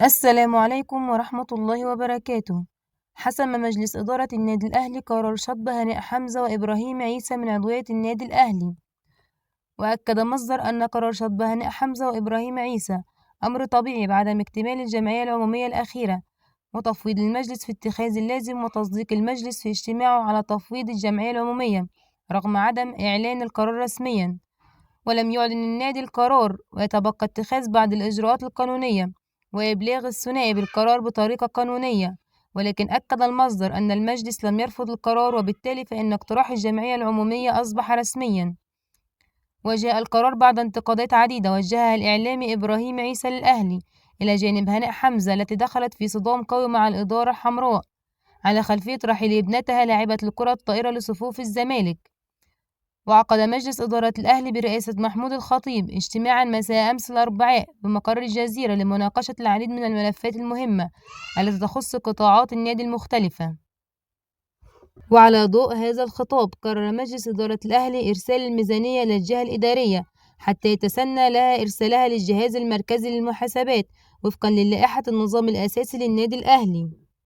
السلام عليكم ورحمة الله وبركاته. حسم مجلس إدارة النادي الأهلي قرار شطب هانئ حمزة وإبراهيم عيسى من عضوية النادي الأهلي. وأكد مصدر أن قرار شطب هانئ حمزة وإبراهيم عيسى أمر طبيعي بعدم اكتمال الجمعية العمومية الأخيرة، وتفويض المجلس في اتخاذ اللازم وتصديق المجلس في اجتماعه على تفويض الجمعية العمومية رغم عدم إعلان القرار رسميا. ولم يعلن النادي القرار، ويتبقى اتخاذ بعض الإجراءات القانونية وإبلاغ الثنائي بالقرار بطريقة قانونية. ولكن أكد المصدر أن المجلس لم يرفض القرار، وبالتالي فإن اقتراح الجمعية العمومية أصبح رسميا. وجاء القرار بعد انتقادات عديدة وجهها الإعلامي إبراهيم عيسى للأهلي إلى جانب هانئ حمزة التي دخلت في صدام قوي مع الإدارة الحمراء على خلفية رحيل ابنتها لاعبة الكرة الطائرة لصفوف الزمالك. وعقد مجلس إدارة الأهلي برئاسة محمود الخطيب اجتماعا مساء أمس الأربعاء بمقر الجزيرة لمناقشة العديد من الملفات المهمة التي تخص قطاعات النادي المختلفة. وعلى ضوء هذا الخطاب قرر مجلس إدارة الأهلي إرسال الميزانية للجهة الإدارية حتى يتسنى لها إرسالها للجهاز المركزي للمحاسبات وفقا للائحة النظام الأساسي للنادي الأهلي.